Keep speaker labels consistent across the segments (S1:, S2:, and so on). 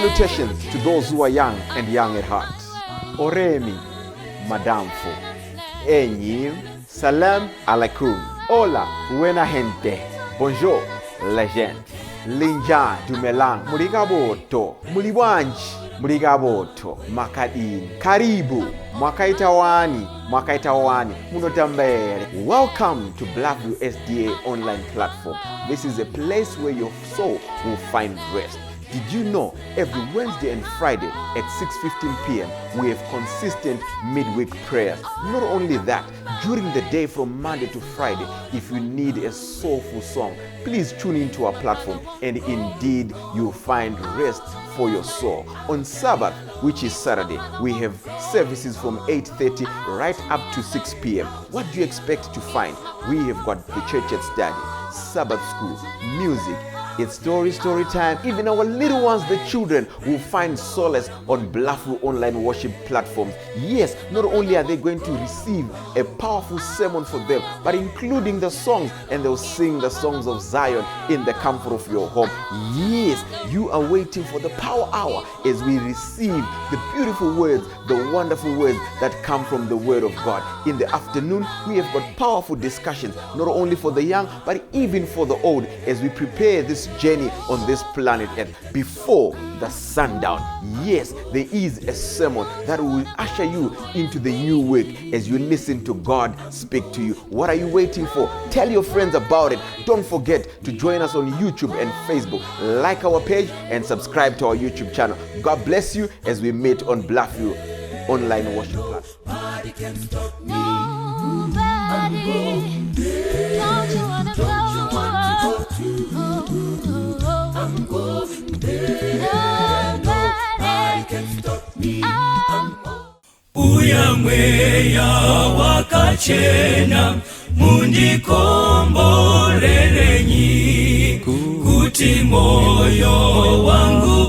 S1: Salutations to those who are young and young at heart. Oremi, Madamfo, Enyi, Salam alaikum. Hola, buena gente. Bonjour, legend. Linja dumelang. Muli kabotu. Muli bwanji. Muli kabotu. Makadini. Karibu. Mwakaita wani. Mwakaita wani. Munotamba here. Welcome to Bluffview SDA online platform. This is a place where your soul will find rest. Did you know every Wednesday and Friday at 6:15 p.m. we have consistent midweek prayers? Not only that, during the day from Monday to Friday, if you need a soulful song, please tune into our platform and indeed you'll find rest for your soul. On Sabbath, which is Saturday, we have services from 8:30 right up to 6 p.m. What do you expect to find? We have got the church at study, Sabbath school, music, it's story, story time. Even our little ones, the children, will find solace on Bluffview online worship platforms. Yes, not only are they going to receive a powerful sermon for them, but including the songs, and they'll sing the songs of Zion in the comfort of your home. Yes, you are waiting for the power hour as we receive the beautiful words, the wonderful words that come from the Word of God. In the afternoon, we have got powerful discussions, not only for the young, but even for the old, as we prepare this journey on this planet Earth before the sundown. Yes, there is a sermon that will usher you into the new week as you listen to God speak to you. What are you waiting for? Tell your friends about it. Don't forget to join us on YouTube and Facebook. Like our page and subscribe to our YouTube channel. God bless you as we meet on Bluffview online worship platform.
S2: Nobody. Don't you wanna go? I'm going there. Nobody can stop me.
S3: Uya mweya wakachena mundikomborerenyi kuti moyo wangu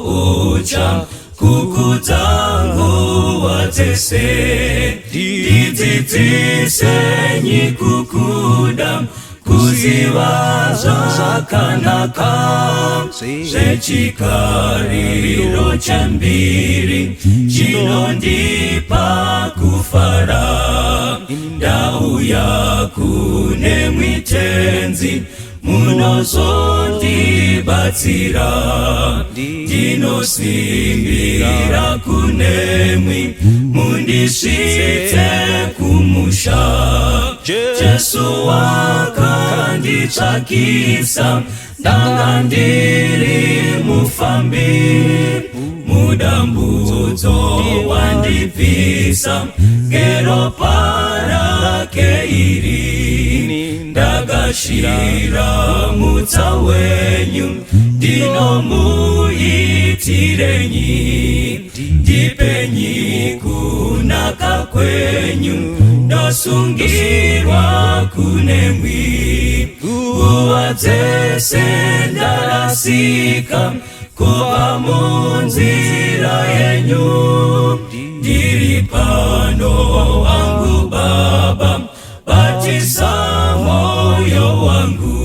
S3: ucha kukudza nguva dzese ndidzidzisenyi kukuda kuziva zvakanaka zvechikariro chembiri chinondipa kufara ndauya kune mwitenzi munozondibatsira ndinosimbira kunemwi mundisvitse kumusha Jesu wakanditsvakisa ndanga ndiri mufambi mudambudzo wandibvisa ngeropa rake iri ndagashira mutsa wenyu ndinomuitirenyi ndipenyi kunaka kwenyu ndosungirwa kunemwi nguva dzese ndarasika kubva munzira yenyu ndiri pano wangu baba batisa moyo wangu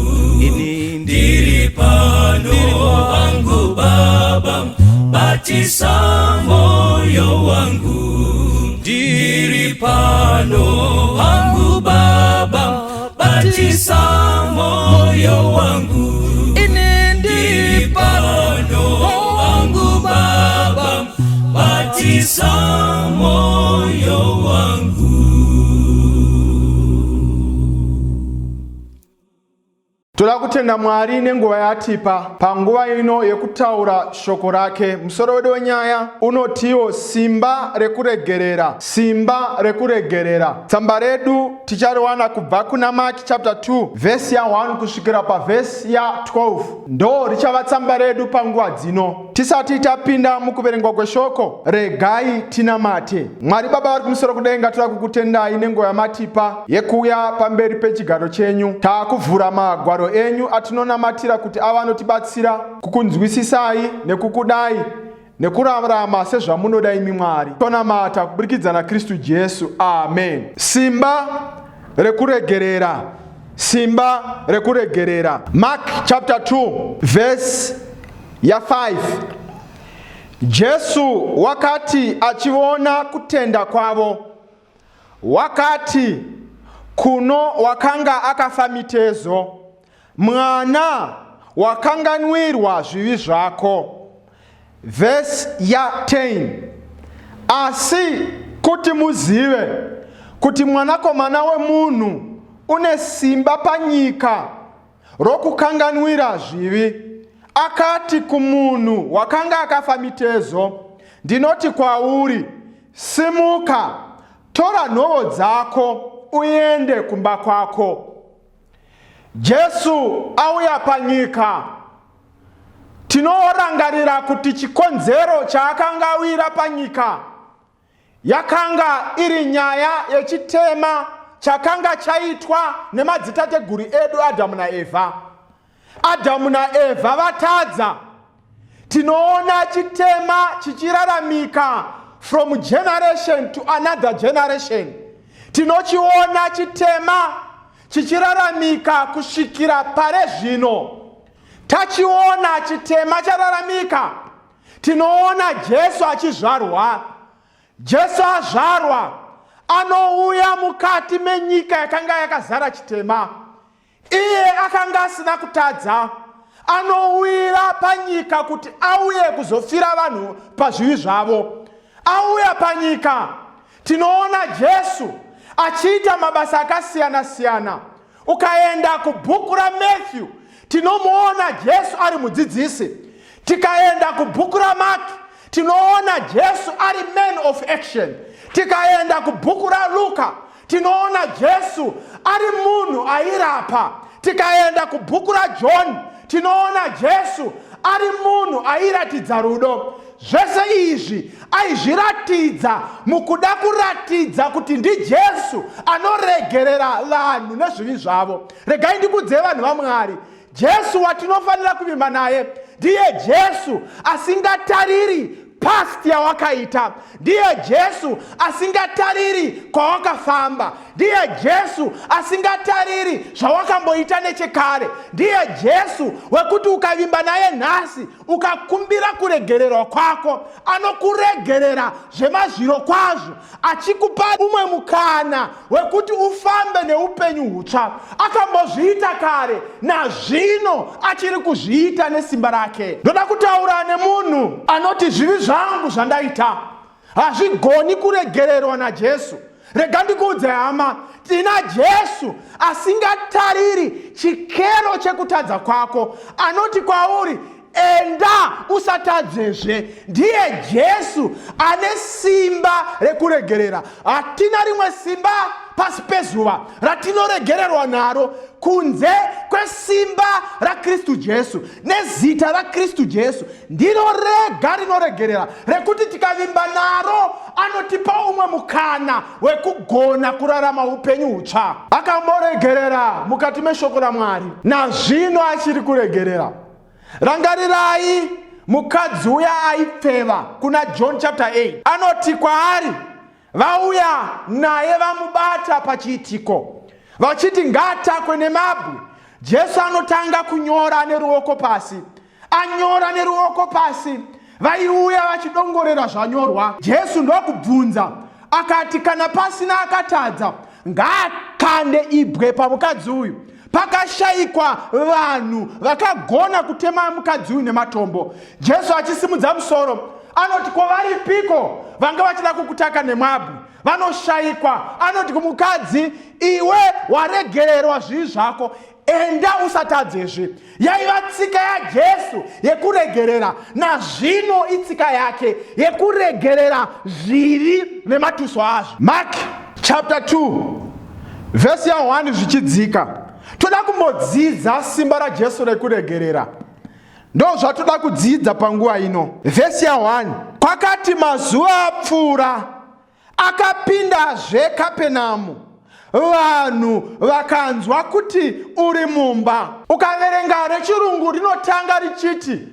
S3: ndiri pano wangu baba batisa moyo wangu ndiri pano wangu baba batisa moyo wangu ndiri pano wangu baba batisa moyo wangu.
S4: Toda kutenda Mwari nenguva yaatipa panguva ino yekutaura shoko rake. Musoro wedu wenyaya unotiwo simba rekuregerera, simba rekuregerera. Tsamba redu tichariwana kubva kuna Mark chapter 2 vhesi ya 1 kusvikira pavhesi ya 12. Ndo richava tsamba redu panguva dzino. Tisati tapinda mukuverengwa kweshoko, regai tinamate. Mwari Baba vari kumusoro kudenga, toda kukutendai nenguva yamatipa yekuuya pamberi pechigaro chenyu. Taakuvhura magwaro enyu atinonamatira kuti ava anotibatsira kukunzwisisai nekukudai nekurarama sezvamunoda imi Mwari. Tonamata kuburikidza naKristu Jesu. Amen. Simba rekuregerera. Simba rekuregerera. Mark chapter 2 verse ya 5. Jesu wakati achiona kutenda kwavo, wakati kuno wakanga akafa mitezo, Mwana, wakanganwirwa zvivi zvako. Vhesi ya 10 Asi kuti muzive kuti Mwanakomana wemunhu une simba panyika rokukanganwira zvivi, akati kumunhu wakanga akafa mitezo, Ndinoti kwauri, simuka, tora nhovo dzako, uende kumba kwako. Jesu auya panyika, tinorangarira kuti chikonzero chaakanga awira panyika yakanga iri nyaya yechitema chakanga chaitwa nemadzitateguru edu Adhamu naEvha. Adhamu naEvha vatadza, tinoona chitema chichiraramika from generation to another generation. Tinochiona chitema chichiraramika kusvikira pare zvino. Tachiona chitema chararamika, tinoona Jesu achizvarwa. Jesu azvarwa, anouya mukati menyika yakanga yakazara chitema. Iye akanga asina kutadza, anowira panyika kuti auye kuzofira vanhu pazvivi zvavo. Auya panyika, tinoona Jesu achiita mabasa akasiyana-siyana. Ukaenda kubhuku raMatthew, tinomuona Jesu ari mudzidzisi. Tikaenda kubhuku raMark, tinoona Jesu ari man of action. Tikaenda kubhuku raLuka, Tinoona Jesu ari munhu airapa. Tikaenda kubhuku raJohn tinoona Jesu ari munhu airatidza rudo. Zvese izvi aizviratidza mukuda kuratidza kuti ndiJesu anoregerera vanhu nezvivi zvavo. Regai ndikudze vanhu vaMwari, Jesu watinofanira kuvimba naye ndiye Jesu asingatariri past yawakaita, ndiye Jesu asingatariri kwawakafamba, ndiye Jesu asingatariri zvawakamboita nechekare, ndiye Jesu wekuti ukavimba naye nhasi ukakumbira kuregererwa kwako anokuregerera zvemazviro kwazvo achikupa umwe mukana wekuti ufambe neupenyu hutsva. Akambozviita kare, nazvino achiri kuzviita nesimba rake. Ndoda kutaura nemunhu anoti zvivi zvangu zvandaita hazvigoni kuregererwa naJesu. Rega ndikuudze hama, tina Jesu asingatariri chikero chekutadza kwako, anoti kwauri enda usatadzezve. Ndiye Jesu ane simba rekuregerera. Hatina rimwe simba pasi pezuva ratinoregererwa naro kunze kwesimba raKristu Jesu. Nezita raKristu Jesu ndiro rega rinoregerera, rekuti tikavimba naro anotipa umwe mukana wekugona kurarama upenyu hutsva. Akamboregerera mukati meshoko raMwari, nazvino achiri kuregerera. Rangarirai mukadzi uya aipfeva kuna John chapter 8, anoti kwaari vauya naye vamubata pachiitiko vachiti ngaatakwe nemabwe. Jesu anotanga kunyora neruoko pasi, anyora neruoko pasi, vaiuya vachidongorera zvanyorwa. Jesu ndokubvunza akati, kana pasina akatadza ngaakande ibwe pamukadzi uyu. Pakashayikwa vanhu vakagona kutema mukadzi uyu nematombo. Jesu achisimudza musoro anoti, ko varipiko vanga vachida kukutaka nemabwe? Vanoshayikwa. Anoti kumukadzi, iwe waregererwa zvivi zvako, enda usatadzezve. Yaiva tsika yaJesu yekuregerera, nazvino itsika yake yekuregerera zvivi nematuso azvo. Mark chapter 2 vhesi ya 1 zvichidzika, toda kumbodzidza simba raJesu rekuregerera. Ndo zvatoda kudzidza panguva ino. Vhesi ya 1, kwakati mazuva apfuura Akapindazve Kapenamu, vanhu vakanzwa kuti uri mumba. Ukaverenga rechirungu rinotanga richiti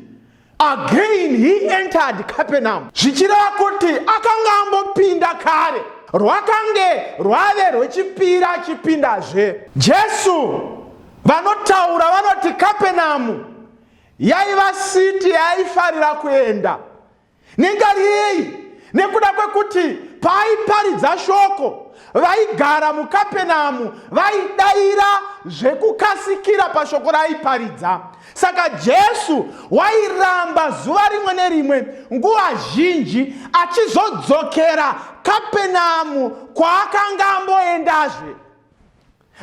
S4: again he entered Capernaum, zvichireva kuti akanga ambopinda kare, rwakange rwave rwechipiri achipindazve. Jesu vanotaura vanoti Kapenamu yaiva siti yaaifarira kuenda. Nengari yei? Nekuda kwekuti paaiparidza shoko, vaigara muKapenamu vaidaira zvekukasikira pashoko raaiparidza. Saka Jesu wairamba zuva rimwe nerimwe nguva zhinji achizodzokera Kapenamu kwaakanga amboendazve.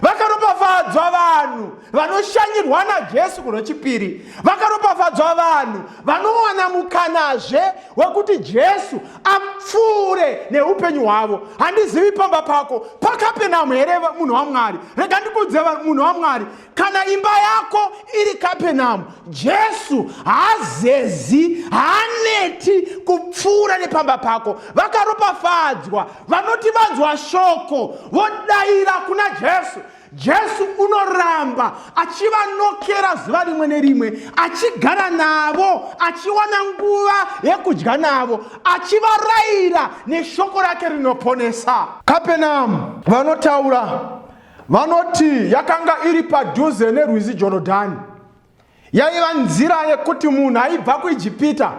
S4: Vakaropafadzwa vanhu vanoshanyirwa naJesu rwechipiri. Vakaropafadzwa vanhu vanowana mukanazve wekuti Jesu apfuure neupenyu hwavo. Handizivi pamba pako paKapenamu here, munhu waMwari? Rega ndikuudze, munhu waMwari, kana imba yako iri Kapenamu, Jesu haazezi, haaneti kupfuura nepamba pako. Vakaropafadzwa vanoti vanzwa shoko vodaira kuna Jesu. Jesu unoramba achivanokera zuva rimwe nerimwe, achigara navo, achiwana nguva yekudya navo, achivarayira neshoko rake rinoponesa. Kapenamu vanotaura vanoti yakanga iri padhuze nerwizi Jorodhani. Yaiva nzira yekuti munhu aibva kuIjipita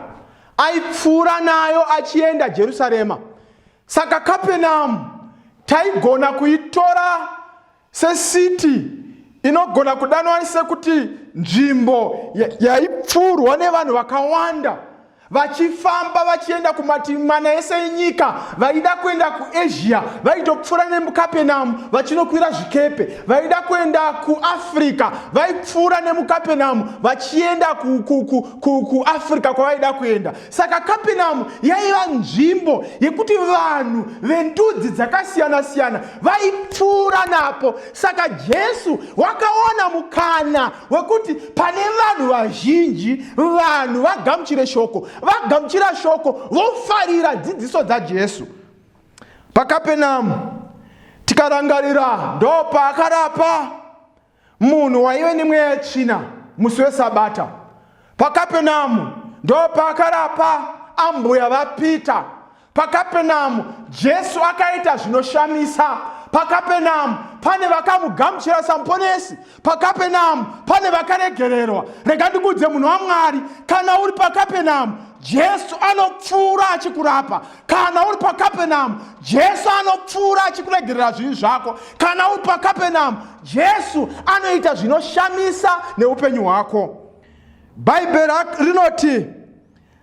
S4: aipfuura nayo achienda Jerusarema. Saka Kapenamu taigona kuitora sesiti inogona kudanwa sekuti nzvimbo yaipfuurwa nevanhu vakawanda vachifamba vachienda kumativi mana ese enyika. Vaida kuenda kuAsia vaitopfuura nemuKapenamu vachinokwira zvikepe. Vaida kuenda kuAfrica vaipfuura nemuKapenamu vachienda kuAfrica kwavaida kuenda. Saka Kapenamu yaiva nzvimbo yekuti vanhu vendudzi dzakasiyana-siyana vaipfuura napo. Saka Jesu wakaona mukana wekuti pane vanhu vazhinji, vanhu vagamuchire shoko, vagamuchira shoko vofarira dzidziso dzaJesu. PaKapenamu tikarangarira ndo paakarapa munhu waive nemweya yetsvina musi weSabata. PaKapenamu ndo paakarapa ambuya vaPita. PaKapenamu Jesu akaita zvinoshamisa. PaKapenamu pane vakamugamuchira samuponesi. PaKapenamu pane vakaregererwa. Rega ndikuudze, munhu waMwari, kana uri paKapenamu Jesu anopfuura achikurapa. Kana uri paKapenamu Jesu anopfuura achikuregerera zvivi zvako. Kana uri paKapenamu Jesu anoita zvinoshamisa neupenyu hwako. Bhaibheri rinoti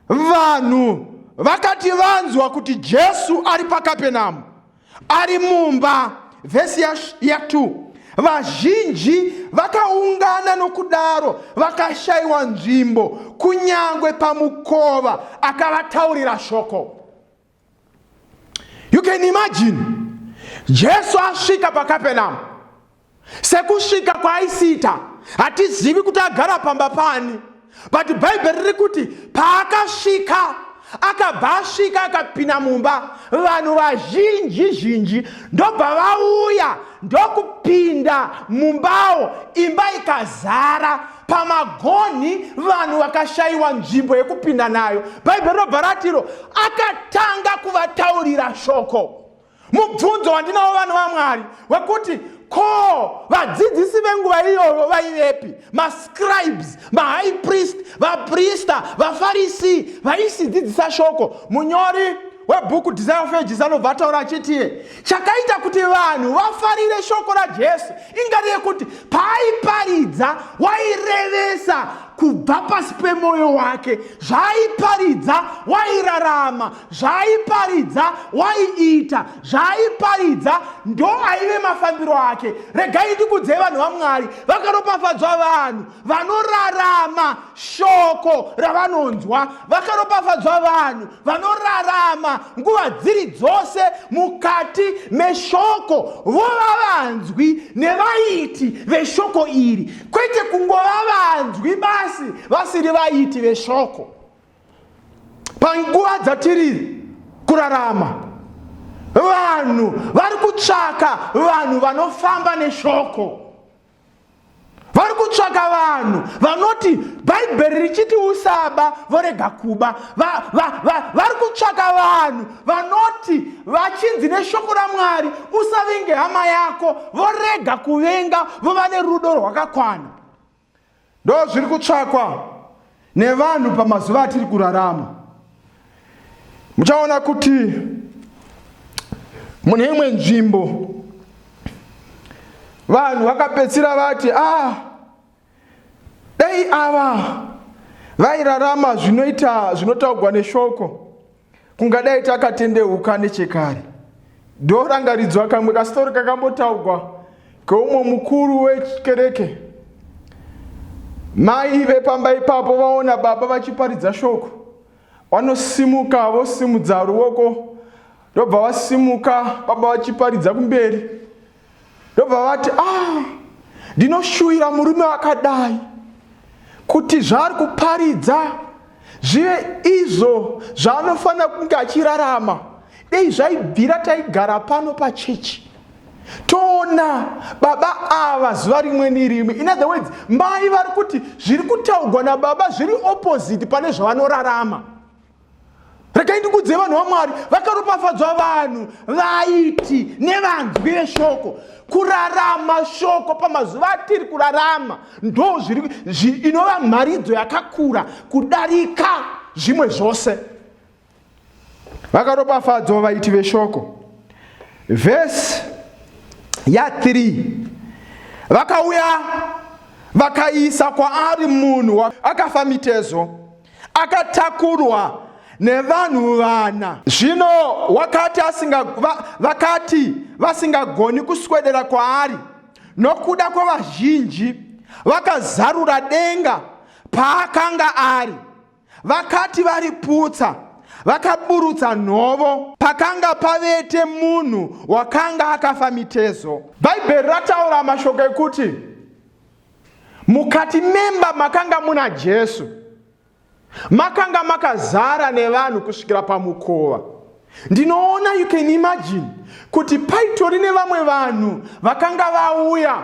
S4: vanhu vakati vanzwa kuti Jesu ari paKapenamu ari mumba, vhesi ya2, vazhinji vakaungana nokudaro vakashayiwa nzvimbo kunyangwe pamukova, akavataurira shoko. You can imagine Jesu asvika paKapenamu sekusvika kwaaisiita. Hatizivi kuti agara pamba pani, but Bhaibheri riri kuti paakasvika akabva asvika akapinda mumba, vanhu vazhinji zhinji ndobva vauya ndokupinda mumbawo, imba ikazara pamagonhi, vanhu vakashayiwa nzvimbo yekupinda nayo. Bhaibheri robva ratiro akatanga kuvataurira shoko. Mubvunzo wandinawo, vanhu vaMwari, wekuti ko vadzidzisi venguva iyoyo vaivepi? Mascribes, mahigh priest, vaprista, vafarisi vaisidzidzisa shoko. Munyori webhuku Desire of Ages anobva ataura achitiye chakaita kuti vanhu vafarire shoko raJesu ingari yekuti paaiparidza wairevesa kubva pasi pemwoyo wake. Zvaaiparidza wairarama, zvaaiparidza waiita, zvaaiparidza ndo aive mafambiro ake. Regai ndikudzei, vanhu vaMwari, vakaropafadzwa vanhu vanorarama shoko ravanonzwa. Vakaropafadzwa vanhu vanorarama nguva dziri dzose mukati meshoko, vova vanzwi nevaiti veshoko iri, kwete kungova vanzwi basi vasiri vaiti veshoko. Panguva dzatiri kurarama, vanhu vari kutsvaka vanhu vanofamba neshoko. Vari kutsvaka vanhu vanoti Bhaibheri richiti usaba vorega kuba. Vari kutsvaka vanhu vanoti vachinzi neshoko raMwari usavenge hama yako vorega kuvenga, vova nerudo rwakakwana. Ndo zviri kutsvakwa nevanhu pamazuva atiri kurarama. Muchaona kuti mune imwe nzvimbo vanhu vakapedzisira vati, ah, dai ava vairarama zvinoita zvinotaugwa neshoko, kungadai takatendeuka nechekare. Ndorangaridzwa kamwe kasitori kakambotaugwa keumwe mukuru wekereke. Mai vepamba ipapo vaona baba vachiparidza shoko, vanosimuka vosimudza ruoko, ndobva vasimuka baba vachiparidza kumberi, ndobva vati, ah, ndinoshuvira murume akadai kuti zvaari kuparidza zvive izvo zvaanofanira kunge achirarama. Dei zvaibvira taigara pano pachechi toona baba ava zuva rimwe nerimwe. In other words, mai vari kuti zviri kutaugwa nababa zviri opposite pane zvavanorarama. Regai ndikudze vanhu vaMwari, vakaropafadzwa vanhu vaiti nevanzwi veshoko. Kurarama shoko pamazuva atiri kurarama ndo zviri inova mharidzo yakakura kudarika zvimwe zvose. Vakaropafadzwa vaiti veshoko. Vhesi ya3, vakauya vakaisa kwaari munhu akafa mitezo, akatakurwa nevanhu vana. Zvino wakati asinga, va, vakati vasingagoni kuswedera kwaari nokuda kwevazhinji, vakazarura denga paakanga ari. Vakati variputsa, vakaburutsa nhovo pakanga pavete munhu wakanga akafa mitezo. Bhaibheri rataura mashoko ekuti mukati memba makanga muna Jesu, makanga makazara nevanhu kusvikira pamukova. Ndinoona, you can imagine kuti paitori nevamwe vanhu vakanga vauya,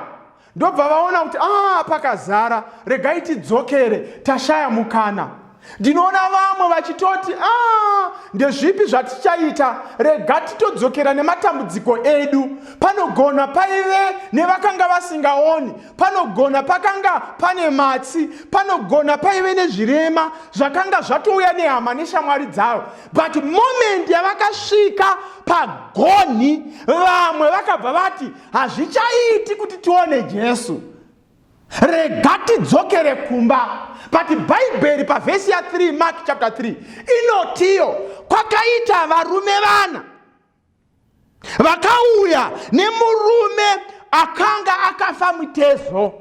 S4: ndobva vaona kuti ah, pakazara, regai tidzokere, tashaya mukana. Ndinoona vamwe vachitoti, ah, ndezvipi zvatichaita, rega titodzokera nematambudziko edu. Panogona paive nevakanga vasingaoni, panogona pakanga pane matsi, panogona paive nezvirema zvakanga zvatouya nehama neshamwari dzavo. But moment yavakasvika pagonhi, vamwe vakabva vati hazvichaiti kuti tione Jesu, rega tidzokere kumba. But Bhaibheri pavhesi ya3, Mark chapter 3, inotiyo kwakaita varume vana vakauya nemurume akanga akafa mitezo,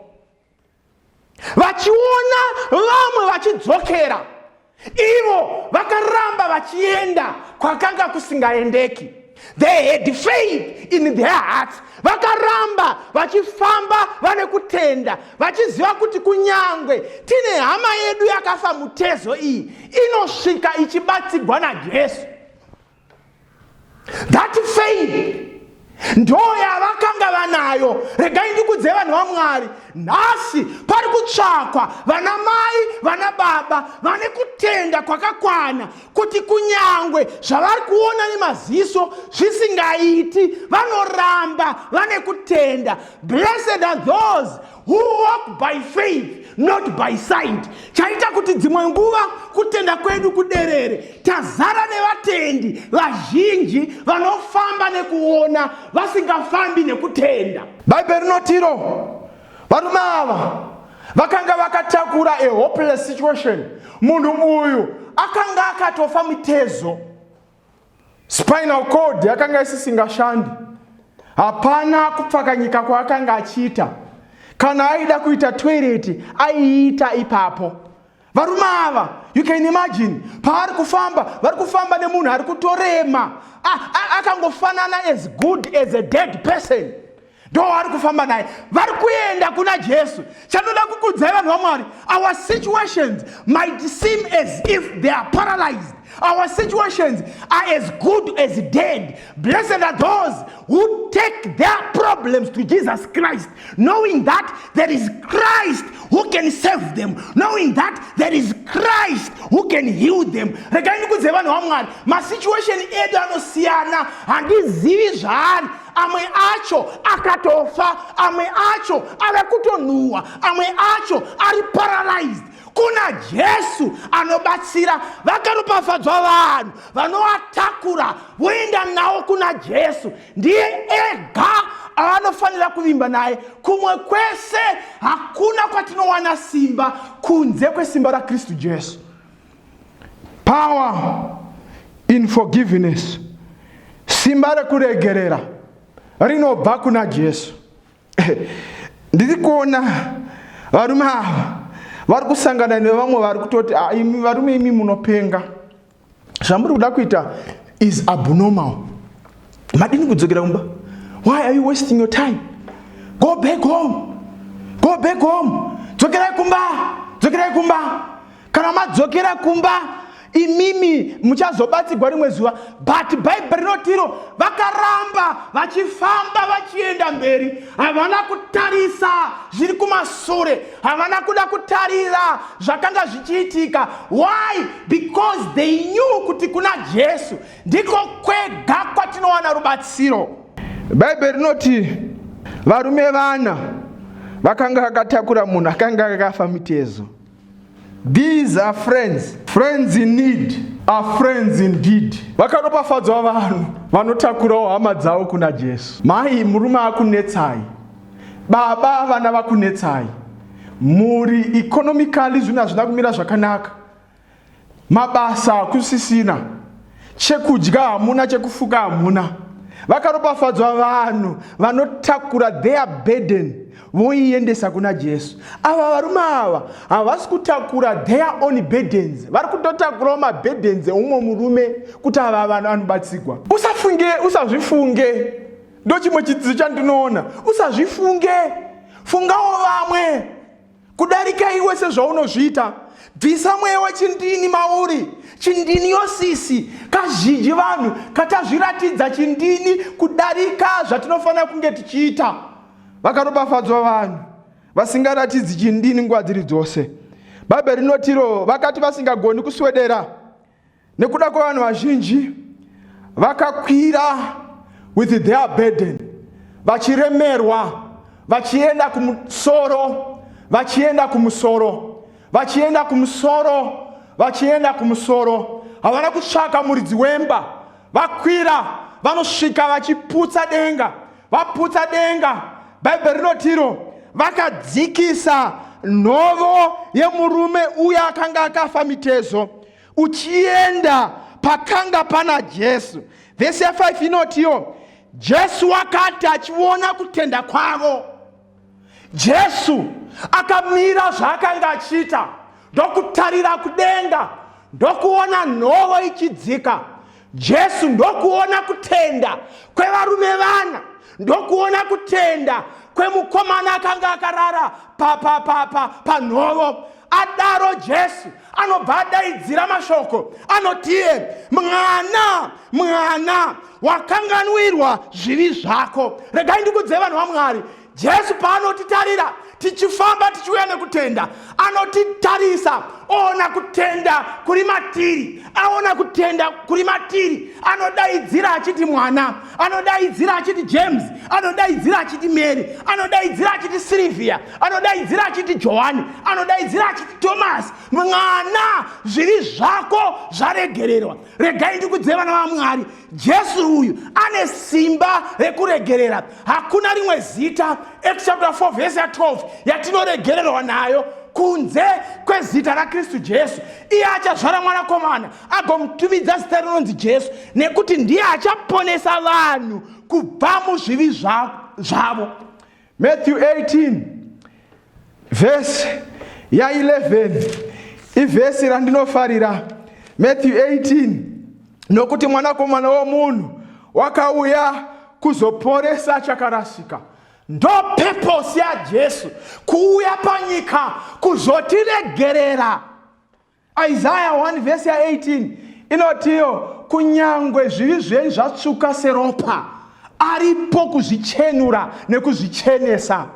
S4: vachiona vamwe vachidzokera, ivo vakaramba vachienda kwakanga kusingaendeki. They had faith in their hearts. Vakaramba vachifamba vane kutenda, vachiziva kuti kunyangwe tine hama yedu yakafa mutezo iyi, inosvika ichibatsigwa naJesu. That faith ndo yavakanga vanayo. Regai ndikudze vanhu vaMwari, nhasi pari kutsvakwa vana mai vana baba vane kutenda kwakakwana kuti kunyangwe zvavari kuona nemaziso zvisingaiti, vanoramba vane kutenda. Blessed are those who walk by faith, not by sight. Chaita kuti dzimwe nguva kutenda kwedu kuderere, tazara nevatendi vazhinji vanofamba nekuona, vasingafambi nekutenda. Bhaibheri rinotiro varume ava vakanga vakatakura a hopeless situation. Munhu uyu akanga akatofa mitezo, spinal cord yakanga isisingashandi, hapana kupfakanyika kwaakanga achiita. Kana aida kuita toilet aiita ipapo. Varume ava, you can imagine, paari kufamba, vari kufamba nemunhu ari kutorema, akangofanana as good as a dead person, ndo vari kufamba naye, vari kuenda kuna Jesu. Chandoda kukudzai vanhu vaMwari, our situations might seem as if they are paralyzed. Our situations are as good as dead. Blessed are those who take their problems to Jesus Christ, knowing that there is Christ who can save them, knowing that there is Christ who can heal them. Regai ndikudze vanhu vaMwari, masituation edu anosiyana, handizivi zvaari. Amwe acho akatofa, amwe acho ave kutonhuhwa, amwe acho ari paralyzed.
S5: Kuna Jesu anobatsira. Vakaropafadzwa vanhu vanovatakura voenda nawo kuna Jesu. Ndiye ega avanofanira kuvimba naye. Kumwe kwese hakuna kwatinowana simba kunze kwesimba raKristu Jesu.
S4: Power in forgiveness, simba rekuregerera rinobva kuna Jesu. Ndiri kuona varume ava vari kusangana nevamwe vari kutoti, ah, imi varume imi munopenga, zvamuri kuda kuita is abnormal. Madini kudzokera kumba? Why are you wasting your time? Go back home, go back home. Dzokerai kumba, dzokerai kumba. Kana madzokera kumba imimi muchazobatsigwa rimwe zuva. But Bhaibheri rinotiro vakaramba vachifamba vachienda mberi, havana kutarisa zviri kumasure, havana kuda kutarira zvakanga zvichiitika. Why? Because they knew kuti kuna Jesu ndiko kwega kwatinowana rubatsiro. Bhaibheri rinoti varume vana vakanga vakatakura munhu akanga akafa mitezo. These are friends. Friends in need are friends indeed. Vakaropafadzwa vanhu vanotakurawo hama dzavo kuna Jesu. Mai, murume akunetsai, baba, vana vakunetsai, mhuri economically zvinhu hazvina kumira zvakanaka, mabasa hakusisina, chekudya hamuna, chekufuka hamuna. Vakaropafadzwa vanhu vanotakura their burden voiendesa kuna Jesu. Ava varume ava havasi kutakura their own burdens, vari kutotakurawo maburdens eumwe murume kuti ava vanhu anobatsigwa. Usafunge, usazvifunge. Ndo chimwe chidzidzo chandinoona. Usazvifunge, fungawo vamwe kudarika iwe sezvaunozviita. Bvisa mweya wechindini mauri, chindini yosisi. Kazhinji vanhu katazviratidza chindini kudarika zvatinofanira kunge tichiita. Vakaropafadzwa vanhu vasingaratidzi chindini nguva dziri dzose. Bhaibheri rinotiro vakati vasingagoni kuswedera nekuda kwevanhu vazhinji, vakakwira with their burden, vachiremerwa, vachienda kumusoro, vachienda kumusoro, vachienda kumusoro, vachienda kumusoro. Havana kutsvaka muridzi wemba. Vakwira, vanosvika vachiputsa denga. Vaputsa denga, Bhaibheri rinotiro vakadzikisa nhovo yemurume uya akanga akafa mitezo uchienda pakanga pana Jesu. Vhesi ya5 inotiyo Jesu wakati achiona kutenda kwavo, Jesu akamira zvaakanga achiita, ndokutarira kudenga, ndokuona nhovo ichidzika. Jesu ndokuona kutenda kwevarume vana, ndokuona kutenda kwemukomana akanga akarara panhovo. Adaro Jesu anobva adaidzira mashoko anotiye, mwana, mwana, wakanganwirwa zvivi zvako. Regai ndikudze vanhu vaMwari, Jesu paanotitarira tichifamba tichiuya nekutenda, anotitarisa oona kutenda kuri matiri, aona kutenda kuri matiri, anodaidzira achiti mwana, anodaidzira achiti James, anodaidzira achiti Mary, anodaidzira achiti Sylvia, anodaidzira achiti Johani, anodaidzira achiti Thomas, mwana, zvivi zvako zvaregererwa. Regai ndikudze vana vaMwari, Jesu uyu ane simba rekuregerera. Hakuna rimwe zita, Acts chapter 4 verse ya 12, yatinoregererwa nayo kunze kwezita raKristu Jesu. Iye achazvara mwanakomana agomutumidza zita rinonzi Jesu, nekuti ndiye achaponesa vanhu kubva muzvivi zvavo. Matthew 18 vhesi ya 11 ivhesi randinofarira. Matthew 18, nokuti mwanakomana womunhu wakauya kuzoporesa chakarasika.
S5: Ndo purpose yaJesu kuuya panyika kuzotiregerera.
S4: Isaiah 1 vhesi ya 18 inotiyo kunyangwe zvivi zvenyu zvatsvuka seropa, aripo kuzvichenura nekuzvichenesa.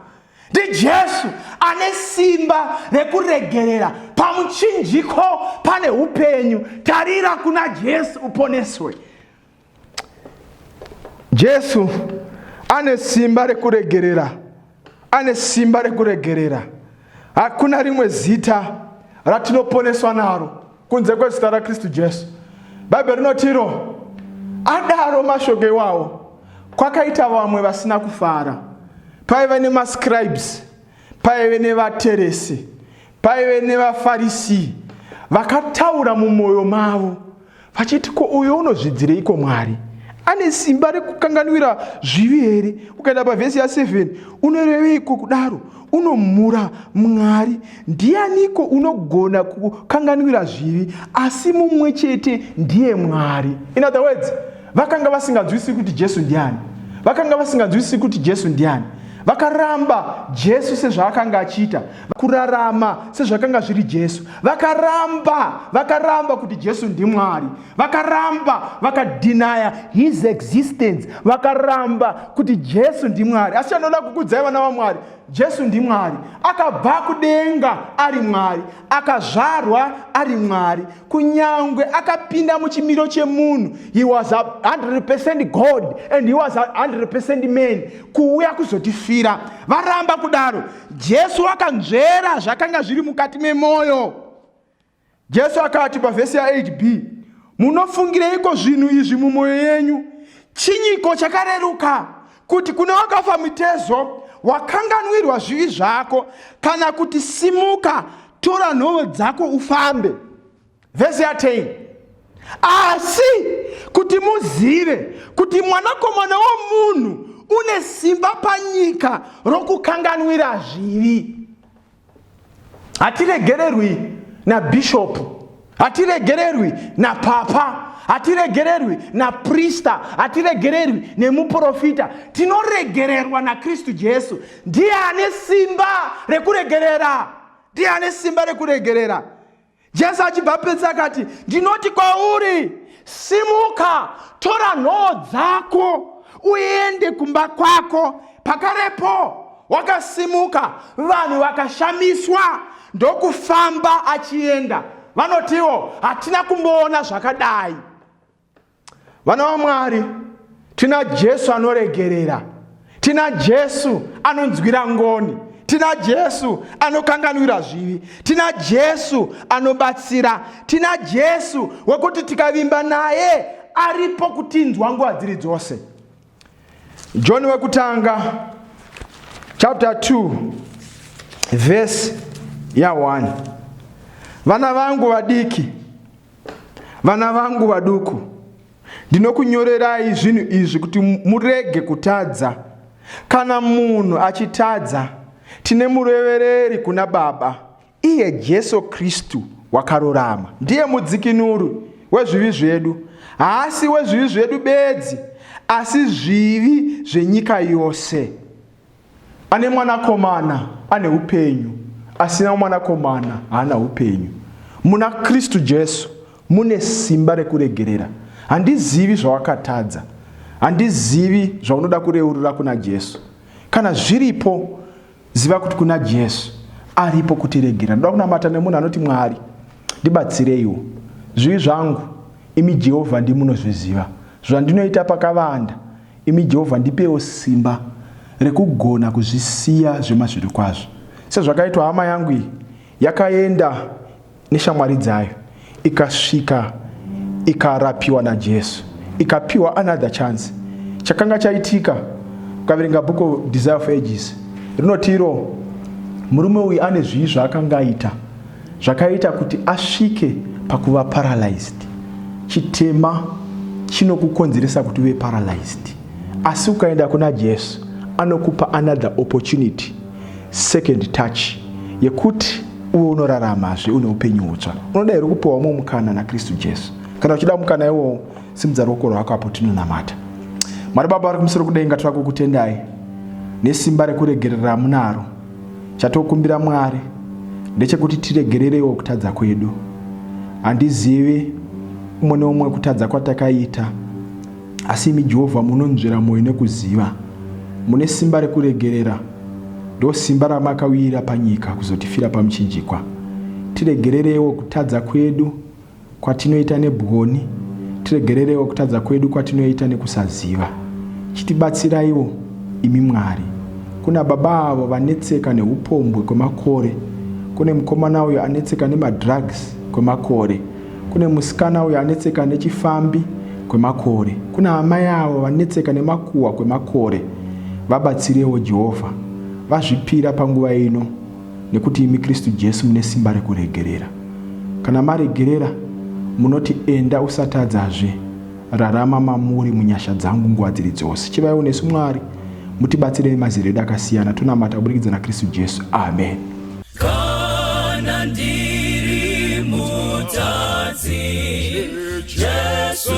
S5: NdiJesu ane simba rekuregerera. Pamuchinjiko pane upenyu. Tarira kuna Jesu uponeswe.
S4: Jesu ane simba rekuregerera, ane simba rekuregerera. Hakuna rimwe zita ratinoponeswa naro kunze kwezita raKristu Jesu. Bhaibheri rinotiro adaro mashoko iwawo kwakaita vamwe vasina kufara. Paive nemascribes, paive nevateresi, paive nevaFarisi vakataura mumwoyo mavo vachiti, ko uyo unozvidzireiko Mwari? Ane simba rekukanganwira zvivi here? Ukaenda pavhesi ya7, unoreveiko kudaro? Unomhura Mwari. Ndianiko unogona kukanganwira zvivi asi mumwe chete ndiye Mwari? In other words, vakanga vasinganzwisisi kuti Jesu ndiani. Vakanga vasinganzwisisi kuti Jesu ndiani. Vakaramba Jesu sezvaakanga achiita, kurarama sezvakanga zviri Jesu. Vakaramba, vakaramba kuti Jesu ndiMwari. Vakaramba, vakadhinaya his existence. Vakaramba kuti Jesu ndiMwari. Asi chandinoda kukudzai vana vaMwari, Jesu ndiMwari. Akabva kudenga ari Mwari, akazvarwa ari Mwari. Kunyangwe akapinda muchimiro chemunhu, he was 100% God and he was 100% man, kuuya kuzotifira. Varamba kudaro, Jesu akanzvera zvakanga zviri mukati memwoyo. Jesu akati pavhesi ya8b, munofungireiko zvinhu izvi mumwoyo yenyu? Chinyiko chakareruka, kuti kune wakafa mitezo, wakanganwirwa zvivi zvako, kana kuti simuka, tora nhovo dzako ufambe? Vhesi ya10, asi kuti muzive kuti Mwanakomana womunhu une simba panyika rokukanganwira zvivi. Hatiregererwi nabhishopu, hatiregererwi napapa, hatiregererwi naprista, hatiregererwi nemuprofita. Tinoregererwa naKristu Jesu. Ndiye ane simba rekuregerera. Ndiye ane simba rekuregerera. Jesu achibva pedza akati, ndinoti kwauri, simuka, tora nhoo dzako uende kumba kwako. Pakarepo wakasimuka, vanhu vakashamiswa, ndokufamba achienda. Vanotiwo, hatina kumboona zvakadai. Vana vaMwari, tina Jesu anoregerera, tina Jesu anonzwira ngoni, tina Jesu anokanganwira zvivi, tina Jesu anobatsira, tina Jesu wekuti tikavimba naye aripo kutinzwa nguva dziri dzose. John wekutanga chapter 2 verse ya 1. Vana vangu vadiki, vana vangu vaduku, ndinokunyorerai zvinhu izvi kuti murege kutadza. Kana munhu achitadza, tine murevereri kuna Baba, iye Jesu Kristu wakarurama. Ndiye mudzikinuri wezvivi zvedu, haasi wezvivi zvedu bedzi, asi zvivi zvenyika yose. Ane mwanakomana ane upenyu, asina mwanakomana haana upenyu. Muna Kristu Jesu mune simba rekuregerera. Handizivi zvawakatadza, handizivi zvaunoda kureurura kuna Jesu. Kana zviripo, ziva kuti kuna Jesu aripo kutiregerera. Ndoda kunamata nemunhu anoti, Mwari, ndibatsireiwo. Zvivi zvangu, imi Jehovha ndimunozviziva. Zvandinoita pakavanda, Imi Jehovha, ndipewo simba rekugona kuzvisiya zvemazvirokwazvo. Sezvakaitwa hama yangu iyi, yakaenda neshamwari dzayo, ikasvika ikarapiwa naJesu, ikapiwa another chance. Chakanga chaitika, ukaverenga book of Desire of Ages, rinoti iro murume uyu ane zvivi zvaakanga aita zvakaita kuti asvike pakuva paralyzed. Chitema chinokukonzeresa kuti uve paralyzed, asi ukaenda kuna Jesu anokupa another opportunity, second touch, yekuti uve unoraramazve une upenyu hutsva. Unoda here kupiwa umwe mukana naKristu Jesu? Kana uchida mukana iwowo, simudza ruoko rwako apo tinonamata. Mwari Baba vari kumusoro kudenga, toda kukutendai nesimba rekuregerera munaro. Chatokumbira Mwari ndechekuti tiregererewo kutadza kwedu. Handizivi umwe neumwe kutadza kwatakaita, asi imi Jehovha munonzvera mwoyo nekuziva. Mune simba rekuregerera, ndo simba ramakawira panyika kuzotifira pamuchinjikwa. Tiregererewo kutadza kwedu kwatinoita nebwoni, tiregererewo kutadza kwedu kwatinoita nekusaziva. Chitibatsiraiwo imi Mwari. Kuna baba avo vanetseka neupombwe kwemakore, Kune mukomana uyo anetseka nemadrugs kwemakore. Kune musikana uyo anetseka nechifambi kwemakore. Kuna amai avo vanetseka nemakuhwa kwemakore. Vabatsirewo Jehovha. Vazvipira panguva ino nekuti imi Kristu Jesu mune simba rekuregerera. Kana maregerera munoti enda usatadzazve. Rarama mamuri munyasha dzangu nguva dziri dzose. Chivaiwo nesu Mwari, mutibatsire nemazera edu akasiyana. Tonamata kuburikidza naKristu Jesu. Amen.
S3: Kana ndiri mutadzi, Jesu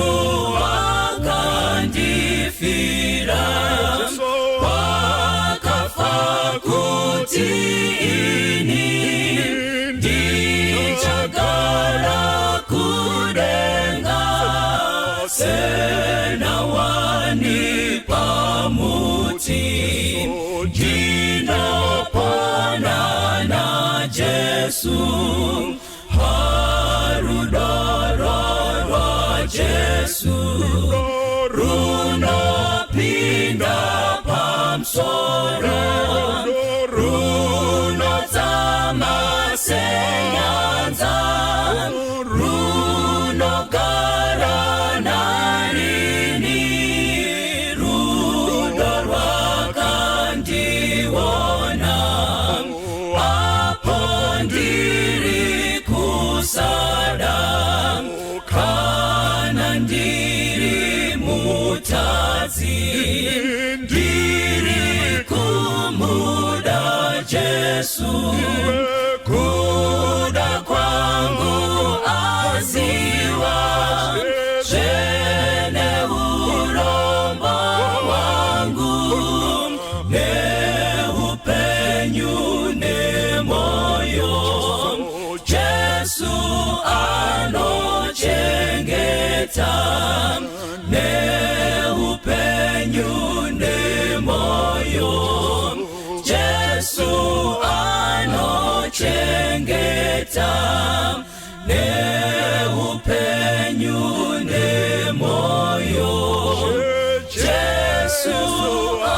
S3: wakandifira, wakafa kuti ini ndichagara kudenga senawani pamuti ndinopona naJesu harudo rwa Jesu runopinda pamsoro runodzama senyanza runogara narini rudo rwakandiona apo ndiri kusada kana ndiri mutadzi ndiri kumuda Jesu kuda kwangu aziva zvene urombo hwangu neupenyu nemoyo Jesu anochengeta neupenyu nemoyo Jesu anochengeta neupenyu nemoyo Jesu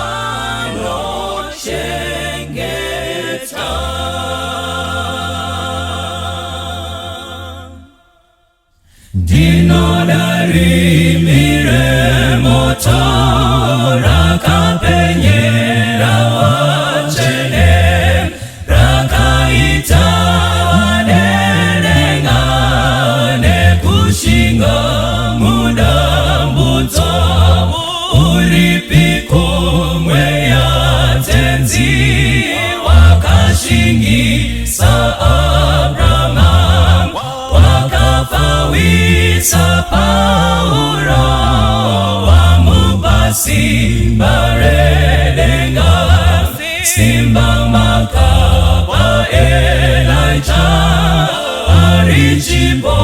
S3: anochengeta. Ndinoda rimi remoto rakapenyera vatsvene rakaita vadenenga nekushinga mudambudzo uripiko mweya tenzi wakashingisa Abraham wakapfawisa Pauro wamupa simba redenga simba makapa Elijah arichipo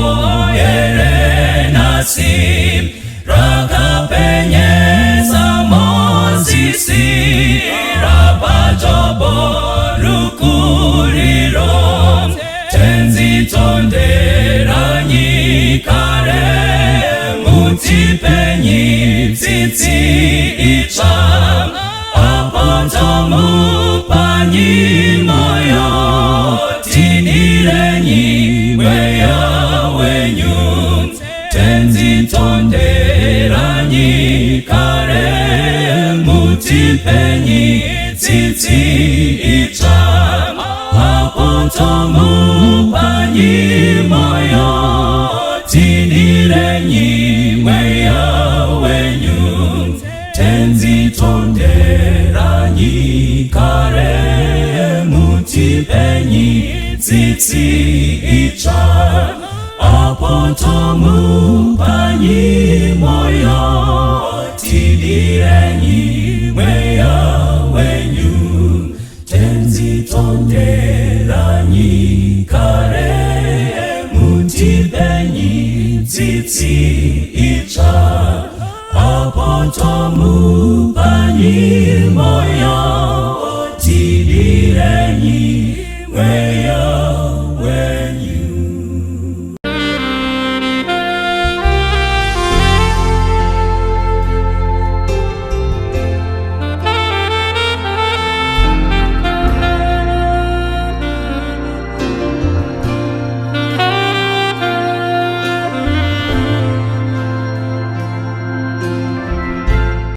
S3: here nhasi rakapenyesa Mozisi rapaJobo rukuriro tenzi tonderanyi kare mutipenyi tsitsi itsva apo tomupanyi moyo tidirenyi mweya wenyu tenzi tonderanyi kare mutipenyi tsitsi itsva apo tomupanyi moyo tidirenyi mweya wenyu tenzi tonderanyi kare mutipenyi tsitsi itsva apo tomupanyi moyo tidirenyi mweya wenyu tenzi tonderanyi kare mutipenyi tsitsi itsva apo tomupanyi moyo tidirenyi mweya.